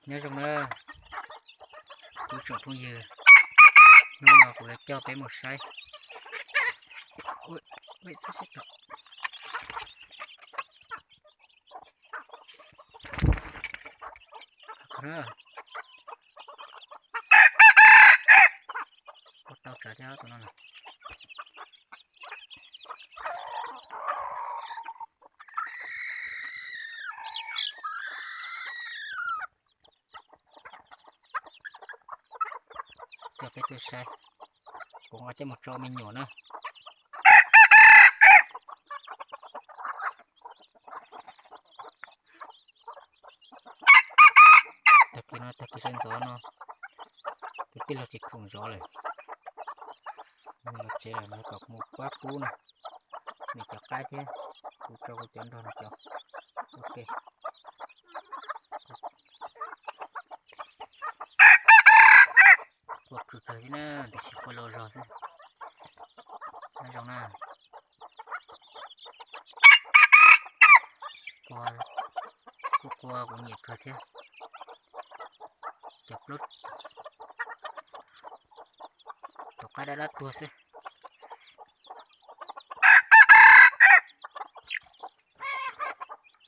Nyob zoo na, kuv tsoom phooj ywg, hnub no kuv yuav coj peb mus saib. Ua tau tsawv thiab tus no na. Coj peb tuaj saib, kuv nqa coj mus tso me nyuam na. Tag kis no tag kis sawv ntxov no, kuv tij laug tsis khoom zov lawm, nws los tsev lawm no, kom kuv mus pab pub no, nws cov qaib thiab, kuv tso kuv cov nrog nws cov. Ok. Qua khwv kawg thiab na, tiam sis qua los zog xwb. Nyob zoo na. Qua, kuj qua kuv nyiam kawg thiab. Cov plaub, tus qaib dab dab tuag xwb.